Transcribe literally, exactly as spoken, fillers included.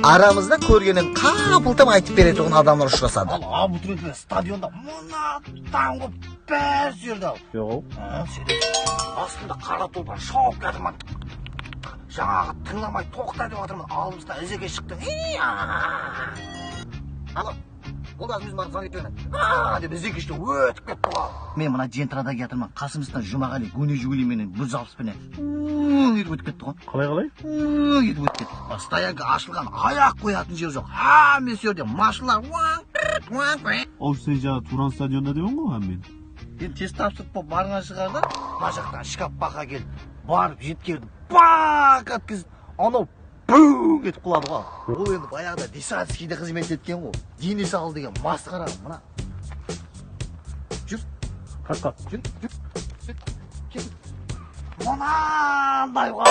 Aramızda kórgenin qapıltıp aytıp beretuǵın adamlar ushırasadı. Al, abituriyentler stadionda mına tań qılıp bári sıyırdı al. Yoq-aw. Ha, sen astında qara tulpar shawıp kiyatırman. Jańaǵı tıńlamay toqta dep atırman. Aldımızda Izeke shıqtı. Ey, a! Alo. Boldı, házir ózim barıp zvonit beremen. A, dep Izeke ishten ótip ketti ǵoy. Men mına Jentrada kiyatırman. Qasımızdan Jumaǵali, Gúni Júgili menen bir zapis penen. Uuu, etip ótip ketti ǵoy. Qalay, qalay? Uuu, etip ótip ketti. Stoyanka ashılǵan, ayaq qoyatın jer joq. Hámmesi jerde mashinalar. Wań, wań, wań. Aw, sen jaǵı Turan stadionda dep edim ǵoy, men. Endi test tapsırıp bolıp barǵan shıǵar da. Mına jaqtan shkaf baqa keldi. Barıp jetkerdim. Bak etkizip, anaw búń etip quladı ǵoy. Ol endi bayaǵıda Desantskiyde xızmet etken ǵoy. Denesi al degen masqara mına. Júr. Qaqqa. Júr, júr. Kel. Mınanday ǵoy.